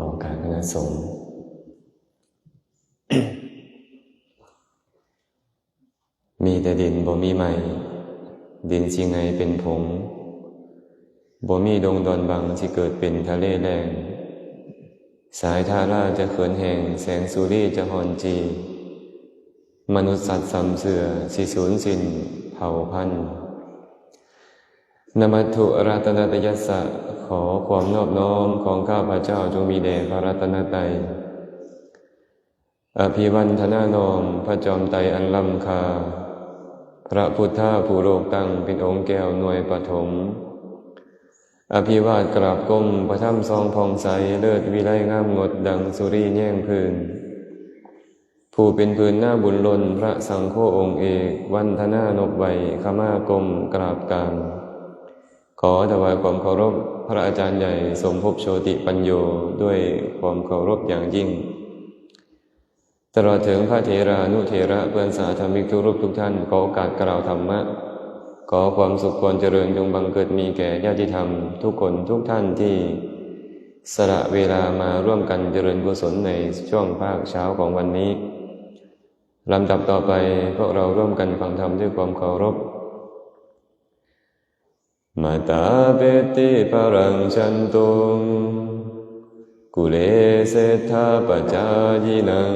ຕໍ່ການຄະນະສົງ. ມີແຕ່ດິນບໍ່ມີໄມ້, ດິນຊິໄຫງເປັນຜົງ, ບໍ່ມີດົງດອນບັງຊິເກີດເປັນທະເລແລ້ງ, ສາຍທາລາຈະເຂືອນແຫ້ງ, ແສງສຸລີຈະຮ່ອນຈີ່, ມະນຸດສັດຊຳເສື່ອ ຊິສູນສິ້ນເຜົ່າພັນ. Namatthu ratanattayassa, ຂໍຄວາມນອບນ້ອມຂອງຂ້າພະເຈົ້າຈົ່ງມີແດ່ພະລັດຕະນະໄຕ. Abhivandana, ນ້ອມພະຈອມໄຕອັນລ້ຳຄ່າ, ພະພຸດທະຜູ້ໂລກຕັ້ງເປັນອົງແກ້ວໜ່ວຍປະຖົມ. ອະພິວາດກາບກົ້ມພະທຳສ່ອງຜ່ອງໃສ, ເລີດວິໄລງາມງົດດັ່ງສຸຣີແຍງພື້ນ. ຜູ້ເປັນພື້ນນາບຸນລົ້ນ, ພະສັງໂຄອົງເອກ, ວັນທະນານົບໄຫວ້, ຂະມາກົ້ມກາບການ. ຂໍຖວາຍຄວາມເຄົາລົບພະອາຈານໃຫຍ່ ສົມພົບ ໂຊຕິປັນໂຍ ດ້ວຍຄວາມເຄົາລົບຢ່າງຍິ່ງ, ຕະຫຼອດເຖິງພະເຖລານຸເຖລະ ເພື່ອນສາທະມິກທຸກຮູບທຸກທ່ານ, ຂໍໂອກາດກ່າວທຳມະ, ຂໍຄວາມສຸກຄວາມຈະເລີນຈົ່ງບັງເກີດມີແກ່ຍາດຕິທຳທຸກຄົນທຸກທ່ານທີ່ສະຫຼະເວລາມາຮ່ວມກັນຈະເລີນກຸສົນໃນຊ່ວງພາກເຊົ້າຂອງວັນນີ້. ລຳດັບຕໍ່ໄປ, ພວກເຮົາຮ່ວມກັນຟັງທຳດ້ວຍຄວາມເຄົາລົບ. Mātā petikaraṃ yanduṃ, kulesettha pacāyinaṃ,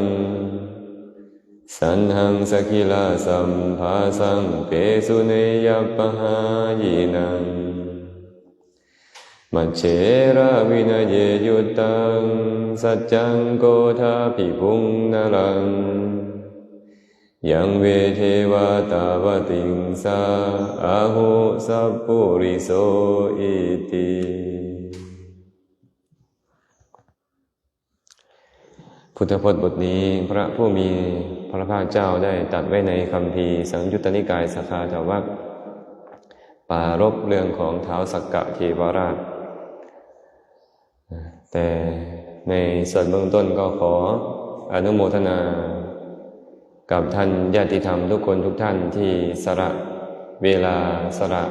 saṇhassa khīlasambhāsaṃ, pesuneyyapahāyinaṃ, majjhe ravinaye yuttaṃ, saccaṃ kodābhibhuṃ naraṃ, yaṃ ve devā tāvatiṃsā, āhu sappuriso iti. ພຸດທະພົດບົດນີ້ ພະຜູ້ມີພະພາກເຈົ້າໄດ້ຕັດໄວ້ໃນຄຳພີສັງຍຸດຕະນິກາຍ ສະຄາທະວັກ ປາລົບເລື່ອງຂອງທ້າວສັກກະເທວະລາດ. ແຕ່ໃນສ່ວນເບື້ອງຕົ້ນກໍຂໍອະນຸໂມທະນາກັບທ່ານຍາດຕິທຳທຸກຄົນທຸກທ່ານທີ່ສະຫຼະເວລາ, ສະຫຼະ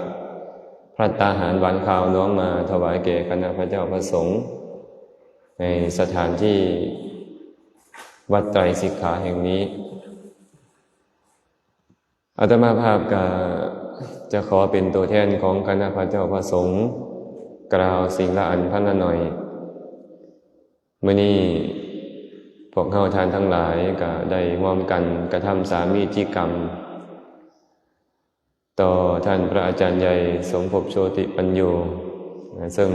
ພັດຕາຫານຫວານຄາວນວມມາຖວາຍແກ່ຄະນະພະເຈົ້າພະສົງ ໃນສະຖານທີ່ວັດໄຕຣສິກຂາແຫ່ງນີ້. ອາດຕະມາພາບກະຈະຂໍເປັນຕົວແທນຂອງຄະນະພະເຈົ້າພະສົງ ກ່າວສິ່ງລະອັນພັນລະໜ້ອຍ. ມື້ນີ້ພວກເຮົາທ່ານທັງຫຼາຍກະໄດ້ຮ່ວມກັນກະທຳສາມີຈິກຳຕໍ່ທ່ານພະອາຈານໃຫຍ່ ສົມພົບ ໂຊຕິປັນໂຍ, ເຊິ່ງ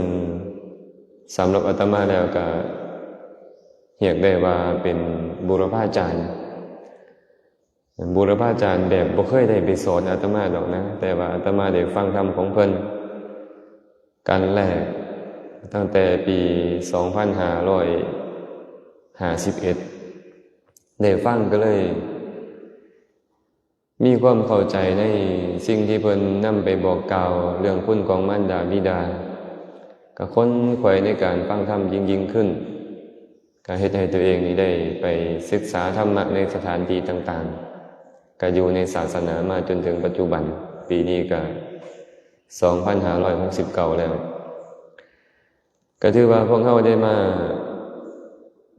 ສຳລັບອາດຕະມາແລ້ວກະຮຽກໄດ້ວ່າເປັນບູລະພາຈານ. ບູລະພາຈານແບບບໍ່ເຄີຍໄດ້ໄປສອນອາດຕະມາດອກນະ, ແຕ່ວ່າອາດຕະມາໄດ້ຟັງທຳຂອງເພິ່ນຄັ້ງແລກຕັ້ງແຕ່ປີສອງພັນຫ້າຮ້ອຍຫ້າສິບເອັດ ໄດ້ຟັງກໍເລີຍມີຄວາມເຂົ້າໃຈໃນສິ່ງທີ່ເພິ່ນນຳໄປບອກກ່າວເລື່ອງຄຸນຂອງມານດາບິດາ, ກໍຂົນຂວາຍໃນການຟັງທຳຍິ່ງໆຂຶ້ນ. ກະເຮັດໃຫ້ຕົວເອງນີ້ໄດ້ໄປສຶກສາທຳມະໃນສະຖານທີ່ຕ່າງໆ, ກະຢູ່ໃນສາສະໜາມາຈົນເຖິງປັດຈຸບັນ, ປີນີ້ກະສອງພັນຫ້າຮ້ອຍຫົກສິບເກົ້າແລ້ວ. ກະຖືວ່າພວກເຮົາໄດ້ມາ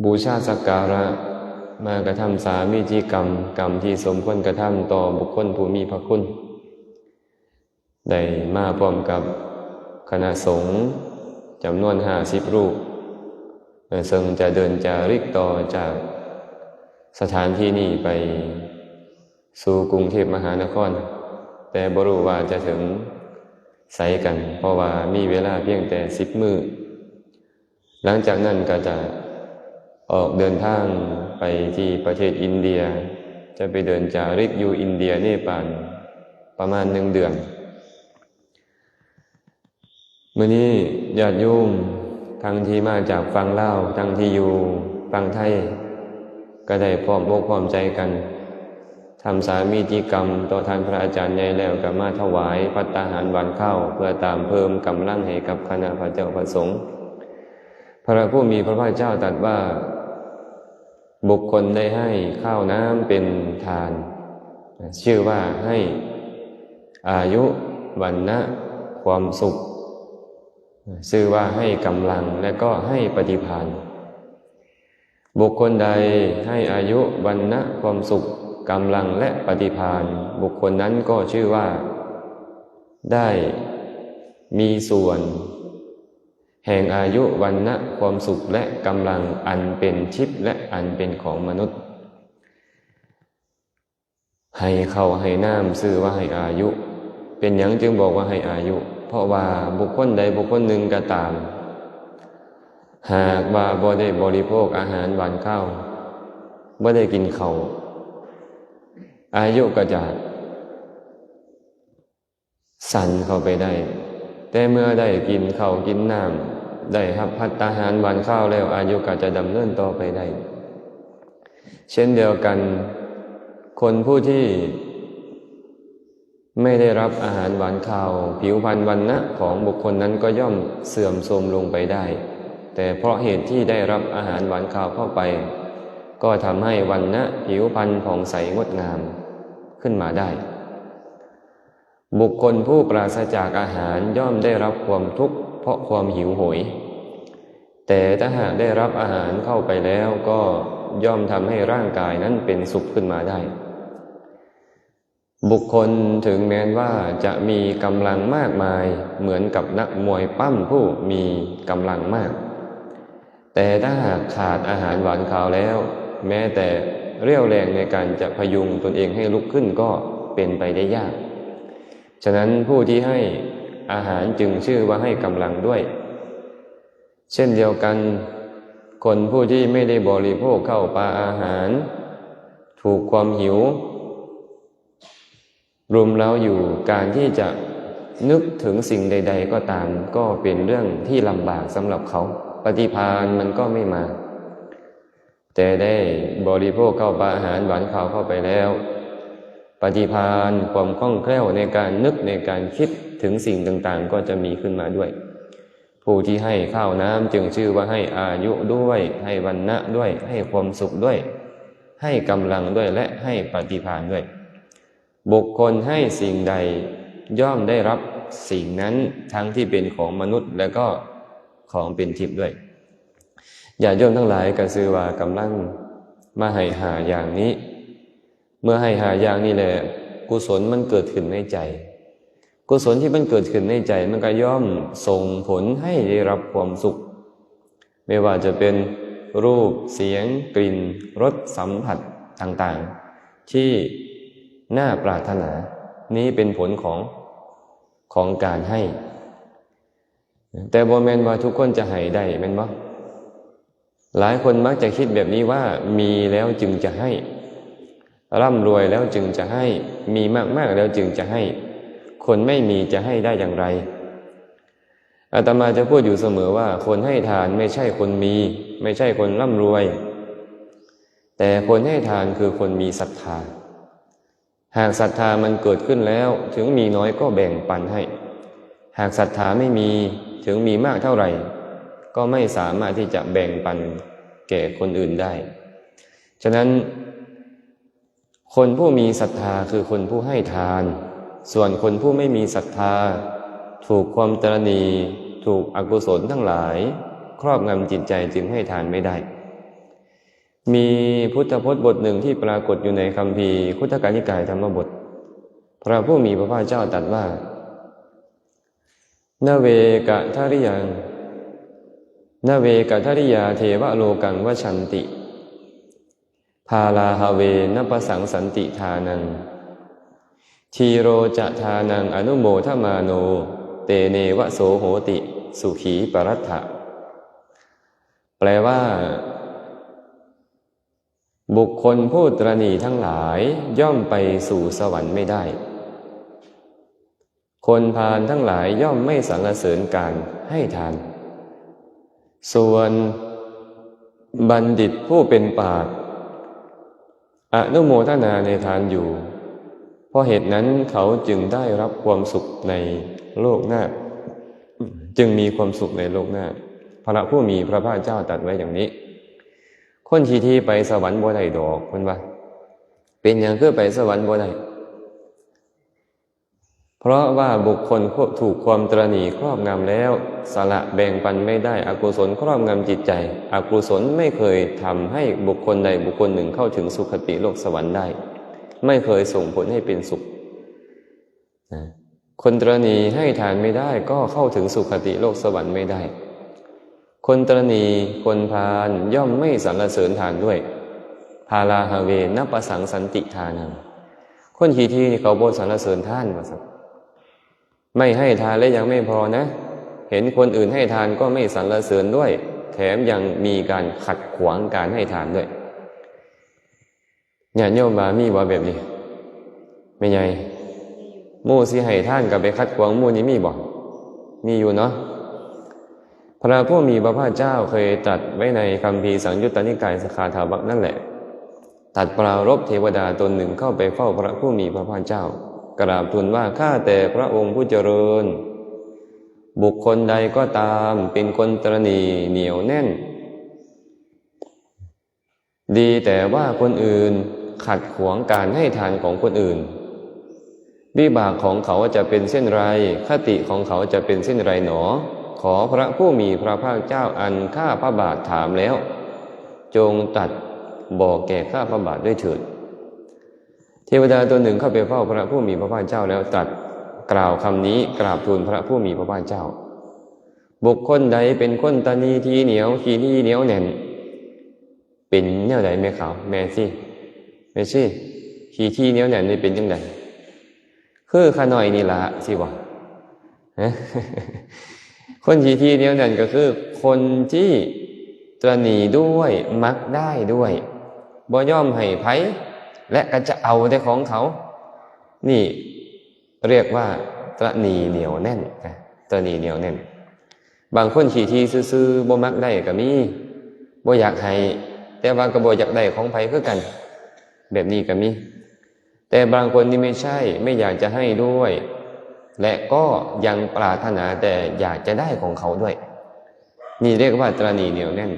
ບູຊາສັກກາລະ, ມາກະທຳສາມີຈິກຳ, ກຳທີ່ສົມຄວນກະທຳຕໍ່ບຸກຄົນຜູ້ມີພະຄຸນ. ໄດ້ມາພ້ອມກັບຄະນະສົງຈຳນວນຫ້າສິບຮູບ, ເຊິ່ງຈະເດີນຈາລິກຕໍ່ຈາກສະຖານທີ່ນີ້ໄປສູ່ກຸງເທບມະຫານະຄອນ, ແຕ່ບໍ່ຮູ້ວ່າຈະເຖິງໃສກັນ, ເພາະວ່າມີເວລາພຽງແຕ່ສິບມື້. ຫຼັງຈາກນັ້ນກໍຈະອອກເດີນທາງໄປທີ່ປະເທດອິນເດຍ, ຈະໄປເດີນຈາລິກຢູ່ອິນເດຍ ເນປານ ປະມານໜຶ່ງເດືອນ. ມື້ນີ້ຍາດໂຍມທັງທີ່ມາຈາກຝັ່ງລາວ, ທັງທີ່ຢູ່ຝັ່ງໄທ, ກໍໄດ້ພ້ອມອົກພ້ອມໃຈກັນ ທຳສາມີຈິກຳຕໍ່ທ່ານພະອາຈານໃຫຍ່ແລ້ວ ກໍມາຖວາຍພັດຕາຫານຫວານຄາວ ເພື່ອຕາມເພີ່ມກຳລັງໃຫ້ກັບຄະນະພະເຈົ້າພະສົງ. ພະຜູ້ມີພະພາກເຈົ້າຕັດວ່າ, ບຸກຄົນໃດໃຫ້ຂ້າວນ້ຳເປັນທານ, ຊື່ວ່າໃຫ້ອາຍຸ, ວັນນະ, ຄວາມສຸກ, ຊື່ວ່າໃຫ້ກຳລັງ ແລະກໍໃຫ້ປະຕິພານ. บุคคลใดให้อายุ วรรณะ ความสุข กำลัง และปฏิภาณ บุคคลนั้นก็ชื่อว่าได้มีส่วนแห่งอายุ วรรณะ ความสุข และกำลังอันเป็นทิพย์และอันเป็นของมนุษย์ ให้ข้าวให้น้ำชื่อว่าให้อายุ เป็นหยังจึงบอกว่าให้อายุ เพราะว่าบุคคลใดบุคคลหนึ่งก็ตาม หากว่าบ่ได้บริโภคอาหารหวานข้าว บ่ได้กินข้าว อายุก็จะสั้นเข้าไปได้ แต่เมื่อได้กินข้าวกินน้ำ ได้รับภัตตาหารหวานข้าวแล้ว อายุก็จะดำเนินต่อไปได้ เช่นเดียวกัน คนผู้ที่ไม่ได้รับอาหารหวานข้าว ผิวพรรณวรรณะของบุคคลนั้นก็ย่อมเสื่อมโทรมลงไปได้ แต่เพราะเหตุที่ได้รับอาหารหวานข้าวเข้าไป ก็ทำให้วรรณะผิวพรรณผ่องใสงดงามขึ้นมาได้ บุคคลผู้ปราศจากอาหารย่อมได้รับความทุกข์เพราะความหิวโหย แต่ถ้าหากได้รับอาหารเข้าไปแล้วก็ย่อมทำให้ร่างกายนั้นเป็นสุขขึ้นมาได้ บุคคลถึงแม้นว่าจะมีกำลังมากมายเหมือนกับนักมวยปั้มผู้มีกำลังมาก แต่ถ้าหากขาดอาหารหวานข้าวแล้ว แม้แต่เรี่ยวแรงในการจะพยุงตนเองให้ลุกขึ้นก็เป็นไปได้ยาก ฉะนั้นผู้ที่ให้อาหารจึงชื่อว่าให้กำลังด้วย เช่นเดียวกัน คนผู้ที่ไม่ได้บริโภคข้าวปลาอาหาร ถูกความหิว รุมเร้าอยู่ การที่จะนึกถึงสิ่งใดๆ ก็ตาม ก็เป็นเรื่องที่ลำบากสำหรับเขา ปฏิภาณมันก็ไม่มา แต่ได้บริโภคข้าวปลาอาหารหวานข้าวเข้าไปแล้ว ปฏิภาณ ความคล่องแคล่วในการนึกในการคิดถึงสิ่งต่างๆ ก็จะมีขึ้นมาด้วย ผู้ที่ให้ข้าวน้ำจึงชื่อว่าให้อายุด้วย ให้วรรณะด้วย ให้ความสุขด้วย ให้กำลังด้วย และให้ปฏิภาณด้วย บุคคลให้สิ่งใดย่อมได้รับสิ่งนั้น ทั้งที่เป็นของมนุษย์และก็ของเป็นทิพย์ด้วย ญาติโยมทั้งหลาย ก็ชื่อว่ากำลังมาให้ห้าอย่างนี้ เมื่อให้ห้าอย่างนี้แหละ กุศลมันเกิดขึ้นในใจ กุศลที่มันเกิดขึ้นในใจ มันก็ย่อมส่งผลให้ได้รับความสุข ไม่ว่าจะเป็นรูป เสียง กลิ่น รสสัมผัสต่างๆ ที่น่าปรารถนา นี้เป็นผลของ ของการให้ แต่บ่แม่นว่าทุกคนจะให้ได้ แม่นบ่? หลายคนมักจะคิดแบบนี้ว่า มีแล้วจึงจะให้ ร่ำรวยแล้วจึงจะให้ มีมากๆ แล้วจึงจะให้ คนไม่มีจะให้ได้อย่างไร? อาตมาจะพูดอยู่เสมอว่า คนให้ทานไม่ใช่คนมี ไม่ใช่คนร่ำรวย แต่คนให้ทานคือคนมีศรัทธา หากศรัทธามันเกิดขึ้นแล้ว ถึงมีน้อยก็แบ่งปันให้ หากศรัทธาไม่มี ถึงมีมากเท่าไหร่ ก็ไม่สามารถที่จะแบ่งปันแก่คนอื่นได้ ฉะนั้น คนผู้มีศรัทธาคือคนผู้ให้ทาน ส่วนคนผู้ไม่มีศรัทธา ถูกความตระหนี่ ถูกอกุศลทั้งหลาย ครอบงำจิตใจจึงให้ทานไม่ได้ มีพุทธพจน์บทหนึ่งที่ปรากฏอยู่ในคัมภีร์คุตตกนิกายธรรมบท พระผู้มีพระภาคเจ้าตรัสว่า นเวกทริยัง นเวกทริยาเทวโลกังวชันติ พาลาหเว นปสังสันติทานัง ทีโรจะทานังอนุโมทมาโน เตเนวะโสโหติ สุขีปรัตถะ แปลว่า บุคคลผู้ตระหนี่ทั้งหลายย่อมไปสู่สวรรค์ไม่ได้ คนพาลทั้งหลายย่อมไม่สรรเสริญการให้ทาน ส่วนบัณฑิตผู้เป็นปาก อนุโมทนาในทานอยู่ เพราะเหตุนั้นเขาจึงได้รับความสุขในโลกหน้า จึงมีความสุขในโลกหน้า พระผู้มีพระภาคเจ้าตรัสไว้อย่างนี้ คนขี้ถี่ไปสวรรค์บ่ได้ดอก เพิ่นว่า เป็นหยังคือไปสวรรค์บ่ได้? เ เพราะว่าบุคคลถูกความตระหนี่ครอบงำแล้ว สละแบ่งปันไม่ได้ อกุศลครอบงำจิตใจ อกุศลไม่เคยทำให้บุคคลใดบุคคลหนึ่งเข้าถึงสุคติโลกสวรรค์ได้ ไม่เคยส่งผลให้เป็นสุข นะ คนตระหนี่ให้ทานไม่ได้ ก็เข้าถึงสุคติโลกสวรรค์ไม่ได้ คนตระหนี่ คนพาลย่อมไม่สรรเสริญทานด้วย พาลาหะเว นะปะสังสันติทานัง คนขี้ถี่นี่เขาบ่สรรเสริญทาน ว่าซั่น ไม่ให้ทานและยังไม่พอนะ เห็นคนอื่นให้ทานก็ไม่สรรเสริญด้วย แถมยังมีการขัดขวางการให้ทานด้วย ญาติโยมว่ามีบ่แบบนี้ แม่ใหญ่ หมู่สิให้ทานก็ไปขัดขวางหมู่นี่มีบ่ มีอยู่เนาะ พระผู้มีพระภาคเจ้าเคยตรัสไว้ในคัมภีร์สังยุตตนิกาย สกขาถาวักนั่นแหละ ตรัสปรารภเทวดาตนหนึ่งเข้าไปเฝ้าพระผู้มีพระภาคเจ้า กราบทูลว่า ข้าแต่พระองค์ผู้เจริญ บุคคลใดก็ตามเป็นคนตระหนี่เหนียวแน่น ดีแต่ว่าคนอื่นขัดขวางการให้ทานของคนอื่น วิบากของเขาจะเป็นเช่นไร คติของเขาจะเป็นเช่นไรหนอ ขอพระผู้มีพระภาคเจ้าอันข้าพระบาทถามแล้ว จงตรัสบอกแก่ข้าพระบาทด้วยเถิด เทวดาตนหนึ่งเข้าไปเฝ้าพระผู้มีพระภาคเจ้าแล้วตรัสกล่าวคำนี้ กราบทูลพระผู้มีพระภาคเจ้า บุคคลใดเป็นคนตระหนี่ถี่เหนียว ขี้ถี่เหนียวแน่น เป็นแนวใดแม่ขาว แม่ซี่ แม่ซี่ ขี้ถี่เหนียวแน่นนี่เป็นจั่งใด คือข้าน้อยนี่ล่ะ สิบ่ คนขี้ถี่เหนียวแน่นก็คือคนที่ตระหนี่ด้วย มักได้ด้วย บ่ยอมให้ไผ และก็จะเอาแต่ของเขา นี่เรียกว่าตระหนี่เหนียวแน่นนะ ตระหนี่เหนียวแน่น บางคนขี้ถี่ซื่อๆ บ่มักได้ก็มี บ่อยากให้ แต่ว่าก็บ่อยากได้ของไผคือกัน แบบนี้ก็มี แต่บางคนนี่ไม่ใช่ ไม่อยากจะให้ด้วย และก็ยังปรารถนาแต่อยากจะได้ของเขาด้วย นี่เรียกว่าตระหนี่เหนียวแน่น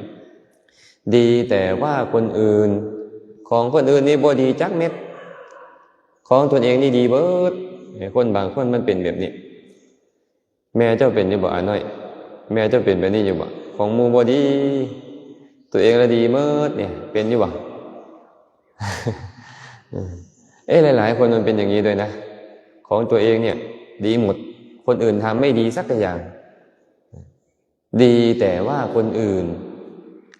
ดีแต่ว่าคนอื่น ของคนอื่นนี่บ่ดีจักเม็ด ของตนเองนี่ดีเบิด คนบางคนมันเป็นแบบนี้ แม่เจ้าเป็นอยู่บ่ อาน้อย แม่เจ้าเป็นแบบนี้อยู่บ่ ของหมู่บ่ดี ตัวเองละดีเมิดเนี่ย เป็นอยู่บ่ เอ้ย หลายๆ คนมันเป็นอย่างนี้ด้วยนะ ของตัวเองเนี่ยดีหมด คนอื่นทำไม่ดีสักอย่าง ดีแต่ว่าคนอื่น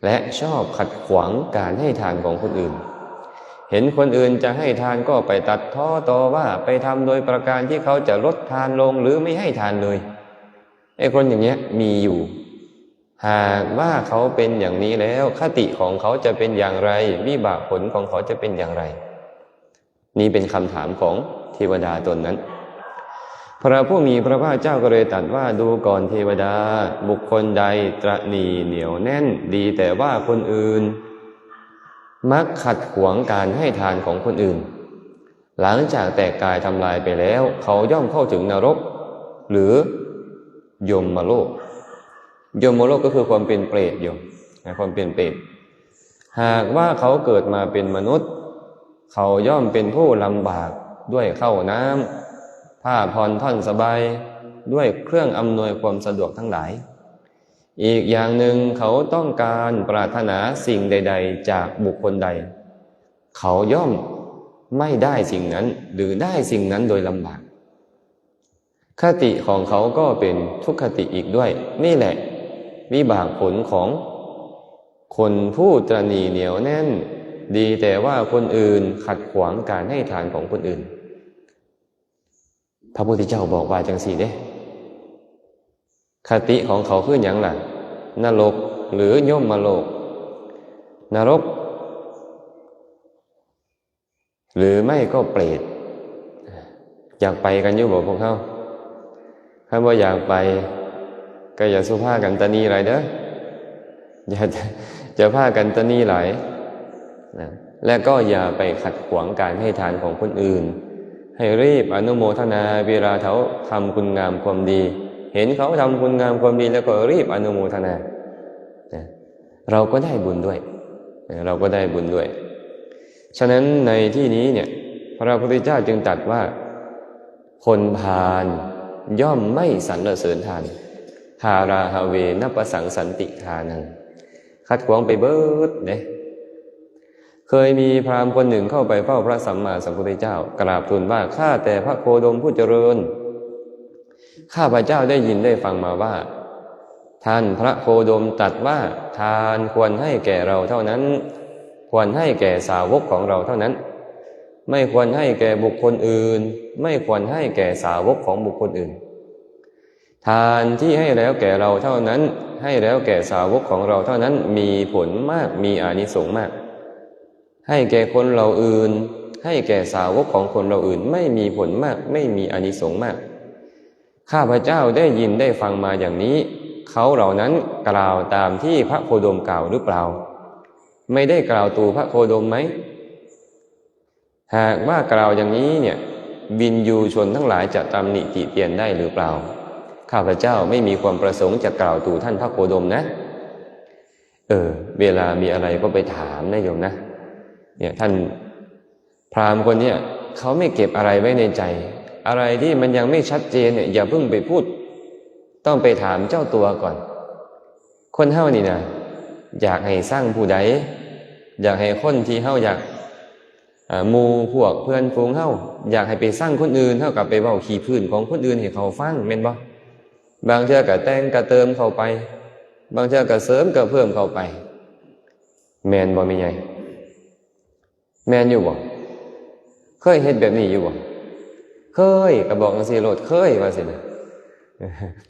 และชอบขัดขวางการให้ทานของคนอื่น เห็นคนอื่นจะให้ทานก็ไปตัดพ้อต่อว่า ไปทำโดยประการที่เขาจะลดทานลงหรือไม่ให้ทานเลย ไอ้คนอย่างเงี้ยมีอยู่ หากว่าเขาเป็นอย่างนี้แล้ว คติของเขาจะเป็นอย่างไร วิบากผลของเขาจะเป็นอย่างไร นี่เป็นคำถามของเทวดาตนนั้น พระผู้มีพระภาคเจ้าก็เลยตรัสว่า ดูก่อนเทวดา บุคคลใดตระหนี่เหนียวแน่น ดีแต่ว่าคนอื่น มักขัดขวางการให้ทานของคนอื่น หลังจากแตกกายทำลายไปแล้ว เขาย่อมเข้าถึงนรก หรือยมโลก ยมโลกก็คือความเป็นเปรต โยมนะ ความเป็นเปรต หากว่าเขาเกิดมาเป็นมนุษย์ เขาย่อมเป็นผู้ลำบากด้วยข้าวน้ำ ผ้าผ่อนท่อนสบาย ด้วยเครื่องอำนวยความสะดวกทั้งหลาย อีกอย่างหนึ่ง เขาต้องการปรารถนาสิ่งใดๆ จากบุคคลใด เขาย่อมไม่ได้สิ่งนั้น หรือได้สิ่งนั้นโดยลำบาก คติของเขาก็เป็นทุกขติอีกด้วย นี่แหละวิบากผลของคนผู้ตระหนี่เหนียวแน่น ดีแต่ว่าคนอื่นขัดขวางการให้ทานของคนอื่น พระพุทธเจ้าบอกว่าจังซี่เด้ คติของเขาคือหยังล่ะ นรกหรือยมโลก นรก หรือไม่ก็เปรต อยากไปกันอยู่บ่พวกเฮา คันบ่อยากไป ก็อย่าสุพากันตระหนี่หลายเด้อ อย่า อย่าพากันตระหนี่หลายนะ และก็อย่าไปขัดขวางการให้ทานของคนอื่น ให้รีบอนุโมทนาเวลาเขาทำคุณงามความดี เห็นเขาทำคุณงามความดีแล้วก็รีบอนุโมทนานะ เราก็ได้บุญด้วยนะ เราก็ได้บุญด้วย ฉะนั้นในที่นี้เนี่ย พระพุทธเจ้าจึงตรัสว่า ຄົນພານຍ່ອມໄມ່ສັນລະເສີນທານ ທາຣາຫະເວນະປະສັງສັນຕິທານັງ ຂັດຂວາງໄປເບີດເດ້. ເຄີຍມີພຣາມຄົນໜຶ່ງເຂົ້າໄປເຝົ້າພຣະສຳມາສຳພຸດທະເຈົ້າ ກາບທູນວ່າ ຂ້າແຕ່ພຣະໂຄດົມຜູ້ຈະເລີນ ຂ້າພະເຈົ້າໄດ້ຍິນໄດ້ຟັງມາວ່າ ທ່ານພຣະໂຄດົມຕັດວ່າ ທານຄວນໃຫ້ແກ່ເຮົາເທົ່ານັ້ນ ຄວນໃຫ້ແກ່ສາວົກຂອງເຮົາເທົ່ານັ້ນ ໄມ່ຄວນໃຫ້ແກ່ບຸກຄົນອື່ນ ໄມ່ຄວນໃຫ້ແກ່ສາວົກຂອງບຸກຄົນອື່ນ. ທານທີ່ໃຫ້ແລ້ວແກ່ເຮົາເທົ່ານັ້ນ ໃຫ້ແລ້ວແກ່ສາວົກຂອງເຮົາເທົ່ານັ້ນ ມີຜົນມາກ ມີອານິສົງມາກ. ໃຫ້ແກ່ຄົນເຫຼົ່າອື່ນ ໃຫ້ແກ່ສາວົກຂອງຄົນເຫຼົ່າອື່ນ ໄມ່ມີຜົນມາກ ໄມ່ມີອານິສົງມາກ. ຂ້າພະເຈົ້າໄດ້ຍິນໄດ້ຟັງມາຢ່າງນີ້ ເຂົາເຫຼົ່ານັ້ນກ່າວຕາມທີ່ພຣະໂຄດົມກ່າວຫຼືເປົ່າ? ໄມ່ໄດ້ກ່າວຕູພຣະໂຄດົມໄໝ? ຫາກວ່າກ່າວຢ່າງນີ້ເນ່ຍ ວິນຍູຊົນທັງຫຼາຍຈະຕຳໜິຕິຕຽນໄດ້ຫຼືເປົ່າ? ຂ້າພະເຈົ້າໄມ່ມີຄວາມປະສົງຈະກ່າວຕູທ່ານພຣະໂຄດົມນະ. ເອີ ເວລາມີອະໄລກໍໄປຖາມນະໂຍມນະ. ເນ່ຍ ທ່ານພຣາມຄົນເນີ້ຍ ເຂົາໄມ່ເກັບອະໄລໄວ້ໃນໃຈ. ອະໄລທີ່ມັນຍັງໄມ່ຊັດເຈນເນ່ຍ ຢ່າເພິ່ງໄປພູດ ຕ້ອງໄປຖາມເຈົ້າຕົວກ່ອນ. ຄົນເຮົານີ້ນະ ຢາກໃຫ້ຊັງຜູ້ໃດ ຢາກໃຫ້ຄົນທີ່ເຮົາຢາກ ອາ ໝູ່ພວກເພື່ອນຝູງເຮົາ ຢາກໃຫ້ໄປຊັງຄົນອື່ນ ເຮົາກໍໄປເວົ້າຂີ້ພື້ນຂອງຄົນອື່ນໃຫ້ເຂົາຟັງ ແມ່ນບໍ່? ບາງເທື່ອກໍແຕ່ງກະເຕີມເຂົ້າໄປ ບາງເທື່ອກໍເສີມກະເພີ່ມເຂົ້າໄປ ແມ່ນບໍ່ແມ່ໃຫຍ່? ແມ່ນຢູ່ບໍ່? ເຄີຍເຮັດແບບນີ້ຢູ່ບໍ່? ເຄີຍ ກໍບອກຈັ່ງຊີ້ໂລດ ເຄີຍ ວ່າຊີ້ນະ.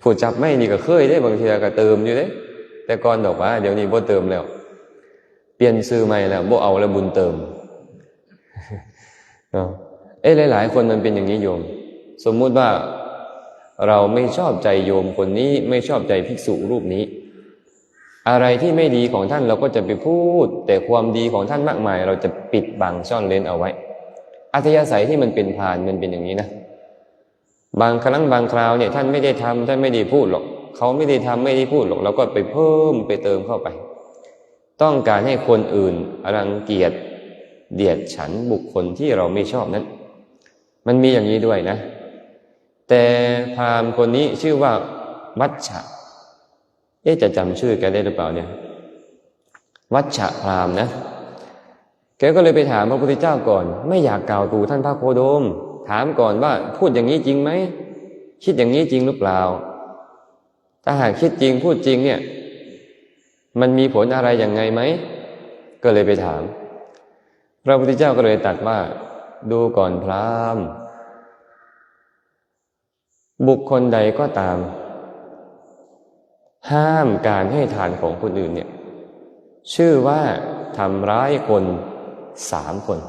ຜູ້ຈັບໄມ້ນີ້ກໍເຄີຍເດ້ ບາງເທື່ອກໍເຕີມຢູ່ເດ້ ແຕ່ກ່ອນດອກຫວາ ດຽວນີ້ບໍ່ເຕີມແລ້ວ ປ່ຽນຊື່ໃໝ່ແລ້ວ ບໍ່ເອົາແລ້ວບຸນເຕີມ ເນາະ. ເອີ ຫຼາຍໆຄົນມັນເປັນຢ່າງນີ້ໂຍມ. ສົມມຸດວ່າເຮົາໄມ່ຊອບໃຈໂຍມຄົນນີ້ ໄມ່ຊອບໃຈພິກສຸຮູບນີ້ ອະໄລທີ່ໄມ່ດີຂອງທ່ານ ເຮົາກໍຈະໄປພູດ, ແຕ່ຄວາມດີຂອງທ່ານມາກມາຍ ເຮົາຈະປິດບັງຊ່ອນເລັ້ນເອົາໄວ້. ອັດທະຍາໄສທີ່ມັນເປັນພານ ມັນເປັນຢ່າງນີ້ນະ. ບາງຄັ້ງບາງຄາວເນ່ຍ ທ່ານໄມ່ໄດ້ທຳ ທ່ານໄມ່ໄດ້ພູດຫຼອກ, ເຂົາໄມ່ໄດ້ທຳ ໄມ່ໄດ້ພູດຫຼອກ, ເຮົາກໍໄປເພີ່ມໄປເຕີມເຂົ້າໄປ, ຕ້ອງການໃຫ້ຄົນອື່ນລັງກຽດດຽດສັນບຸກຄົນທີ່ເຮົາໄມ່ຊອບນັ້ນ. ມັນມີຢ່າງນີ້ດ້ວຍນະ. ແຕ່ພາມຄົນນີ້ຊື່ວ່າວັດຊະ ເອະ ຈະຈຳຊື່ແກໄດ້ຫຼືເປົ່າເນຍ? ວັດຊະພາມນະ. ແກກໍເລີຍໄປຖາມພະພຸດທະເຈົ້າກ່ອນ, ໄມ່ຢາກກ່າວຕູທ່ານພະໂຄດົມ, ຖາມກ່ອນວ່າ ພູດຢ່າງນີ້ຈິງໄໝ? ຄິດຢ່າງນີ້ຈິງຫຼືເປົ່າ? ຖ້າຫາກຄິດຈິງ ພູດຈິງເນຍ ມັນມີຜົນອະໄລຢ່າງໄງໄໝ? ກໍເລີຍໄປຖາມ. ພະພຸດທະເຈົ້າກໍເລີຍຕັດວ່າ ດູກ່ອນພາມ ບຸກຄົນໃດກໍຕາມ ຫ້າມການໃຫ້ທານຂອງຄົນອື່ນເນຍ ຊື່ວ່າທຳຮ້າຍຄົນສາມຄົນ.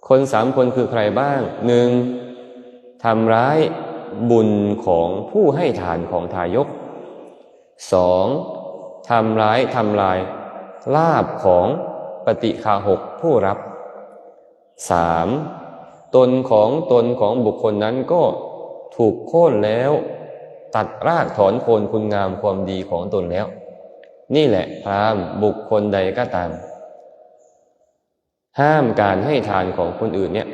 ຄົນສາມຄົນຄືໃຄບ້າງ? ໜຶ່ງ ທຳຮ້າຍບຸນຂອງຜູ້ໃຫ້ທານຂອງທາຍົກ. ສອງ ທຳລາຍ ທຳລາຍລາບຂອງປະຕິຄາຫົກຜູ້ຮັບ. ສາມ ຕົນຂອງ ຕົນຂອງບຸກຄົນນັ້ນກໍຖືກໂຄ່ນແລ້ວ, ຕັດລາກຖອນໂຄ່ນຄຸນງາມຄວາມດີຂອງຕົນແລ້ວ. ນີ້ແຫຼະພາມ ບຸກຄົນໃດກໍຕາມ ຫ້າມການໃຫ້ທານຂອງຄົນອື່ນເນຍ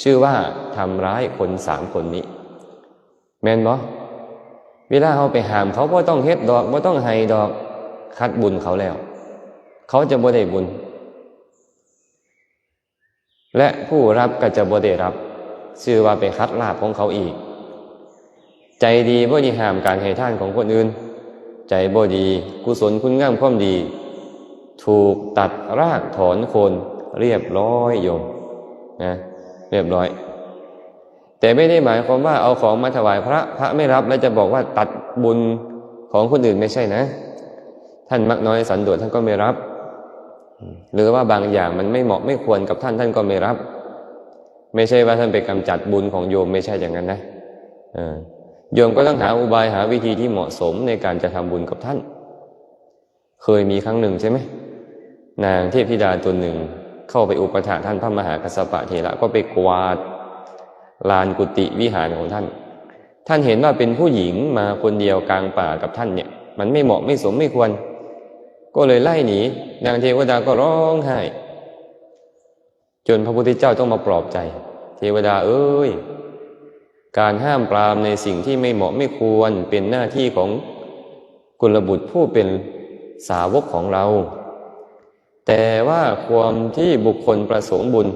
ຊື່ວ່າທຳຮ້າຍຄົນສາມຄົນນີ້ ແມ່ນບໍ່? ເວລາເຮົາໄປຫ້າມເຂົາ ບໍ່ຕ້ອງເຮັດດອກ ບໍ່ຕ້ອງໃຫ້ດອກ, ຂັດບຸນເຂົາແລ້ວ ເຂົາຈະບໍ່ໄດ້ບຸນ ແລະ ຜູ້ຮັບກໍຈະບໍ່ໄດ້ຮັບ, ຊື່ວ່າໄປຂັດລາບຂອງເຂົາອີກ. ໃຈດີບໍ່ໄດ້ຫ້າມການໃຫ້ທານຂອງຄົນອື່ນ, ໃຈບໍ່ດີ ກຸສົນຄຸນງາມຄວາມດີ ຖືກຕັດລາກຖອນໂຄ່ນຮຽບຮ້ອຍໂຍມນະ, ຮຽບຮ້ອຍ. ແຕ່ໄມ່ໄດ້ໝາຍຄວາມວ່າເອົາຂອງມາຖວາຍພະ ພະໄມ່ຮັບ ແລ້ວຈະບອກວ່າຕັດບຸນຂອງຄົນອື່ນ, ໄມ່ໃຊ່ນະ. ທ່ານມັກນ້ອຍສັນໂດດ ທ່ານກໍໄມ່ຮັບ, ຫຼືວ່າບາງຢ່າງມັນໄມ່ເໝາະໄມ່ຄວນກັບທ່ານ ທ່ານກໍໄມ່ຮັບ. ໄມ່ໃຊ່ວ່າທ່ານໄປກຳຈັດບຸນຂອງໂຍມ, ໄມ່ໃຊ່ຢ່າງນັ້ນນະ. ເອີ ໂຍມກໍຕ້ອງຫາອຸບາຍ ຫາວິທີທີ່ເໝາະສົມໃນການຈະທຳບຸນກັບທ່ານ. ເຄີຍມີຄັ້ງໜຶ່ງໃຊ່ໄໝ? ນາງເທບທິດາຕົນໜຶ່ງເຂົ້າໄປອຸປະຖາກທ່ານພະມະຫາກັດສະປະເຖລະ, ກໍໄປກວາດລານກຸຕິວິຫານຂອງທ່ານ. ທ່ານເຫັນວ່າເປັນຜູ້ຍິງມາຄົນດຽວກາງປ່າກັບທ່ານເນຍ, ມັນໄມ່ເໝາະ ໄມ່ສົມ ໄມ່ຄວນ, ກໍເລີຍໄລ່ໜີ. ນາງເທວະດາກໍຮ້ອງໄຫ້ ຈົນພະພຸດທະເຈົ້າຕ້ອງມາປອບໃຈ, ເທວະດາເອີຍ, ການຫ້າມປາມໃນສິ່ງທີ່ໄມ່ເໝາະໄມ່ຄວນ ເປັນໜ້າທີ່ຂອງກຸລະບຸດຜູ້ເປັນສາວົກຂອງເຮົາ. ແຕ່ວ່າຄວາມທີ່ບຸກຄົນປະສົງບຸນ,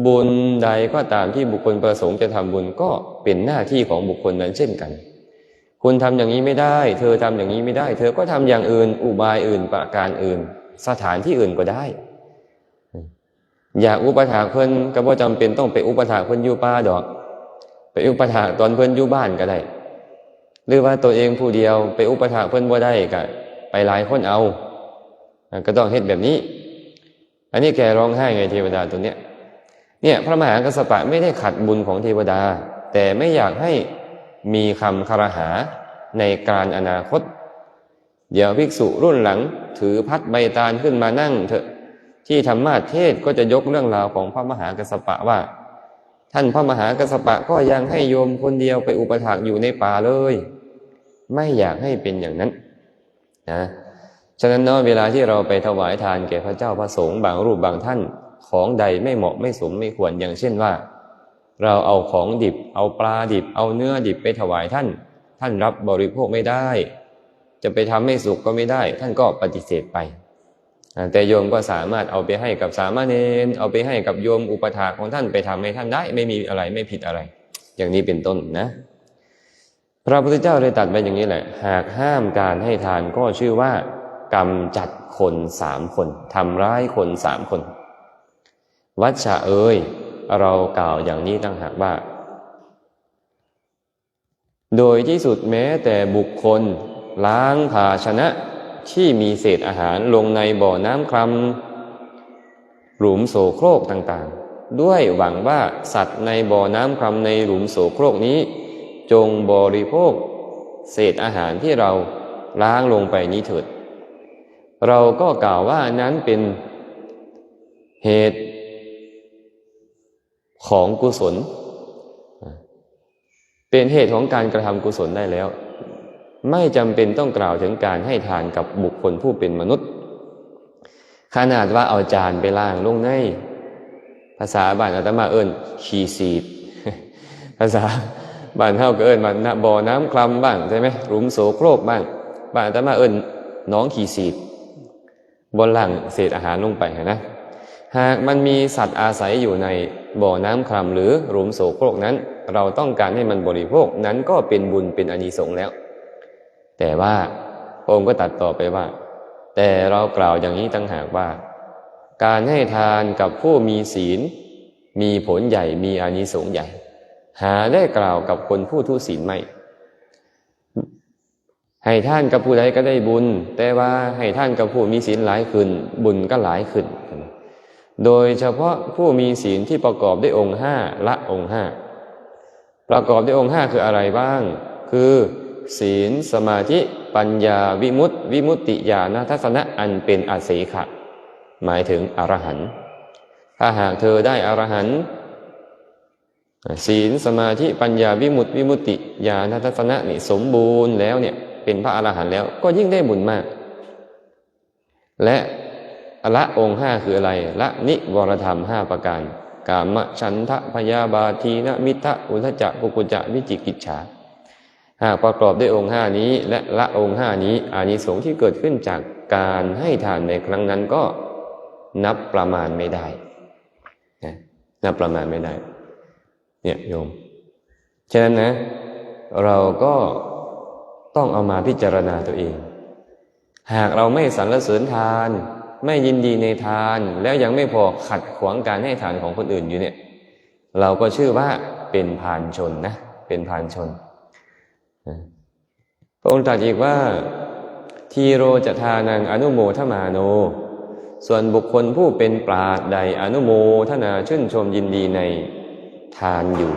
ບຸນໃດກໍຕາມທີ່ບຸກຄົນປະສົງຈະທຳບຸນ ກໍເປັນໜ້າທີ່ຂອງບຸກຄົນນັ້ນເຊັ່ນກັນ. ຄຸນທຳຢ່າງນີ້ໄມ່ໄດ້, ເທີທຳຢ່າງນີ້ໄມ່ໄດ້, ເທີກໍທຳຢ່າງອື່ນ, ອຸບາຍອື່ນ, ປະການອື່ນ, ສະຖານທີ່ອື່ນກໍໄດ້. ຢາກອຸປະຖາກເພິ່ນ ກໍບໍ່ຈຳເປັນຕ້ອງໄປອຸປະຖາກເພິ່ນຢູ່ປ່າດອກ, ໄປອຸປະຖາກຕອນເພິ່ນຢູ່ບ້ານກໍໄດ້ ຫຼືວ່າຕົວເອງຜູ້ດຽວໄປອຸປະຖາກເພິ່ນບໍ່ໄດ້ ກໍໄປຫຼາຍຄົນເອົາ, ກໍຕ້ອງເຮັດແບບນີ້. ອັນນີ້ແກຮ້ອງໄຫ້ໄງ ເທວະດາຕົວເນີ້ຍ. เนี่ย พระมหากัสสปะไม่ได้ขัดบุญของเทวดา แต่ไม่อยากให้มีคำคารหาในกาลอนาคต. เดี๋ยวภิกษุรุ่นหลังถือพัดใบตาลขึ้นมานั่งเถอะ ที่ธรรมาสน์เทศน์ก็จะยกเรื่องราวของพระมหากัสสปะว่า ท่านพระมหากัสสปะก็ยังให้โยมคนเดียวไปอุปถากอยู่ในป่าเลย ไม่อยากให้เป็นอย่างนั้นนะ. ฉะนั้นเนาะ เวลาที่เราไปถวายทานแก่พระเจ้าพระสงฆ์บางรูปบางท่าน ของใดไม่เหมาะไม่สมไม่ควร อย่างเช่นว่า เราเอาของดิบ เอาปลาดิบ เอาเนื้อดิบไปถวายท่าน ท่านรับบริโภคไม่ได้ จะไปทำให้สุกก็ไม่ได้ ท่านก็ปฏิเสธไป อ่า แต่โยมก็สามารถเอาไปให้กับสามเณร เอาไปให้กับโยมอุปัฏฐากของท่าน ไปทำให้ท่านได้ ไม่มีอะไร ไม่ผิดอะไร อย่างนี้เป็นต้นนะ. พระพุทธเจ้าได้ตรัสไว้อย่างนี้แหละ หากห้ามการให้ทานก็ชื่อว่ากำจัดคนสามคน ทำร้ายคนสามคน วัชชะเอ๋ย เรากล่าวอย่างนี้ต่างหากว่า โดยที่สุดแม้แต่บุคคลล้างภาชนะที่มีเศษอาหารลงในบ่อน้ำคร่ำ หลุมโสโครกต่างๆ ด้วยหวังว่าสัตว์ในบ่อน้ำคร่ำในหลุมโสโครกนี้ จงบริโภคเศษอาหารที่เราล้างลงไปนี้เถิด เราก็กล่าวว่านั้นเป็นเหตุของกุศล เป็นเหตุของการกระทำกุศลได้แล้ว ไม่จำเป็นต้องกล่าวถึงการให้ทานกับบุคคลผู้เป็นมนุษย์ ขนาดว่าเอาจานไปล้างลงใน ภาษาบ้านอาตมาเอิ้นขี้สีด ภาษาบ้านเฮาก็เอิ้นว่า บ่อน้ำคร่ำบ้าง ใช่ไหม หลุมโสโครกบ้าง บ้านอาตมาเอิ้นหนองขี้สีด บ่อนล้างเศษอาหารลงไปหั้นนะ หากมันมีสัตว์อาศัยอยู่ในบ่อน้ำคร่ำหรือหลุมโสโครกนั้น เราต้องการให้มันบริโภค นั้นก็เป็นบุญเป็นอานิสงส์แล้ว แต่ว่าพระองค์ก็ตรัสต่อไปว่า แต่เรากล่าวอย่างนี้ต่างหากว่า การให้ทานกับผู้มีศีลมีผลใหญ่ มีอานิสงส์ใหญ่ หาได้กล่าวกับคนผู้ทุศีลไม่ ให้ทานกับผู้ใดก็ได้บุญ แต่ว่าให้ทานกับผู้มีศีลหลายขึ้น บุญก็หลายขึ้น โดยเฉพาะผู้มีศีลที่ประกอบด้วยองค์ห้า ละองค์ห้า ประกอบด้วยองค์ห้าคืออะไรบ้าง คือ ศีล สมาธิ ปัญญา วิมุตติ วิมุตติญาณทัสสนะอันเป็นอเสขะ หมายถึงอรหันต์ ถ้าหากเธอได้อรหันต์ ศีล สมาธิ ปัญญา วิมุตติ วิมุตติญาณทัสสนะนี่สมบูรณ์แล้วเนี่ย เป็นพระอรหันต์แล้ว ก็ยิ่งได้บุญมาก และละองค์ห้าคืออะไร ละนิวรธรรมห้าประการ กามฉันทะ พยาบาท ทีนมิทธะ อุทธัจจะ กุกุจจะ วิจิกิจฉา หากประกอบด้วยองค์ห้านี้ และละองค์ห้านี้ อานิสงส์ที่เกิดขึ้นจากการให้ทานในครั้งนั้นก็นับประมาณไม่ได้ นะ นับประมาณไม่ได้ เนี่ยโยม ฉะนั้นนะ เราก็ต้องเอามาพิจารณาตัวเอง หากเราไม่สรรเสริญทาน ไม่ยินดีในทาน แล้วยังไม่พอขัดขวางการให้ทานของคนอื่นอยู่เนี่ย เราก็ชื่อว่าเป็นพาลชนนะ เป็นพาลชน นะ พระองค์ตรัสอีกว่า ทีโรจะทานังอนุโมทมาโน ส่วนบุคคลผู้เป็นปราชญ์ใดอนุโมทนาชื่นชมยินดีในทานอยู่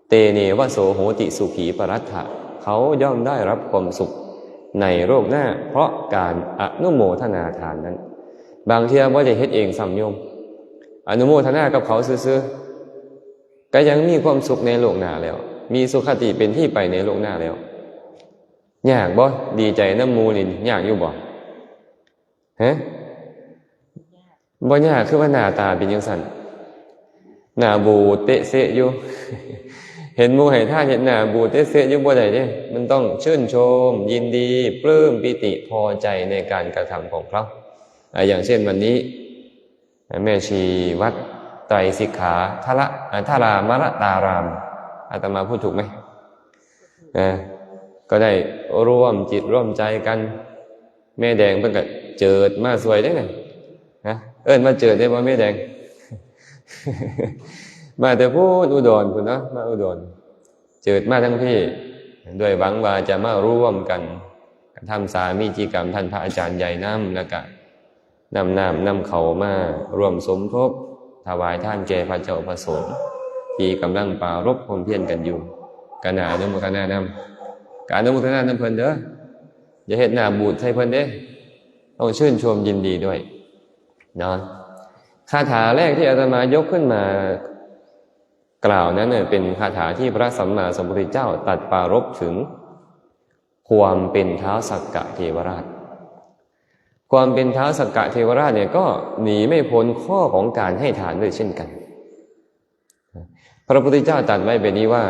เตเนวะโสโหติสุขีปรัตถะ เขาย่อมได้รับความสุขในโลกหน้า เพราะการอนุโมทนาทานนั้น บางเทื่อบ่ได้เฮ็ดเองซ้ำโยม อนุโมทนากับเขาซื่อๆ ก็ยังมีความสุขในโลกหน้าแล้ว มีสุคติเป็นที่ไปในโลกหน้าแล้ว ยากบ่ ดีใจนำหมู่นี่ ยากอยู่บ่ ฮะ บ่ยาก คือว่าหน้าตาเป็นจั่งซั้น หน้าบูดเปะเซะอยู่ ເຫັນໝູ່ໃຫ້ທານເຮັດໜ້າບູດເຕະເສະຢູ່ບໍ່ໄດ້ເດ້ ມັນຕ້ອງຊື່ນຊົມ ຍິນດີ ປຶ້ມ ປີຕິ ພໍໃຈໃນການກະທຳຂອງເຂົາ. ອາ ຢ່າງເຊັ່ນວັນນີ້ ແມ່ຊີວັດໄຕຣສິກຂາ ທະລະ ອາ ທະລາມະລະຕາຣາມ ອາດຕະມາພູດຖືກໄໝ? ເອີ ກໍໄດ້ຮ່ວມຈິດຮ່ວມໃຈກັນ ແມ່ແດງເພິ່ນກໍເຈີດມາຊ່ວຍເດ້ນະ ຮະ ເອີ້ນວ່າເຈີດໄດ້ບໍ່ແມ່ແດງ? ມາແຕ່ພຸ້ນອຸດອນພຸ້ນເນາະ ມາອຸດອນ ເຈີດມາທັງພີ້ ດ້ວຍຫວັງວ່າຈະມາຮ່ວມກັນກະທຳສາມີຈິກຳທ່ານພະອາຈານໃຫຍ່ນຳ ແລ້ວກະນຳນ້ຳນຳເຂົ້າມາຮ່ວມສົມທົບຖວາຍທານແກ່ພະເຈົ້າພະສົງທີ່ກຳລັງປາລົບຄວາມພຽນກັນຢູ່ ກະໜ້າອະນຸໂມທະນານຳ ກະອະນຸໂມທະນານຳເພິ່ນເດີ ຢ່າເຮັດໜ້າບູດໃສ່ເພິ່ນເດ້ ຕ້ອງຊື່ນຊົມຍິນດີດ້ວຍເນາະ. ຄາຖາແລກທີ່ອາດຕະມາຍົກຂຶ້ນມາກ່າວນັ້ນເປັນຄາຖາທີ່ພະສຳມາສຳພຸດທະເຈົ້າຕັດປາລົບເຖິງຄວາມເປັນທ້າວສັກກະເທວະລາດ. ຄວາມເປັນທ້າວສັກກະເທວະລາດນີ້ກໍໜີໄມ່ພົ້ນຂໍ້ຂອງການໃຫ້ທານດ້ວຍເຊັ່ນກັນ. ພະພຸດທະເຈົ້າຕັດໄວ້ແບບນີ້ວ່າ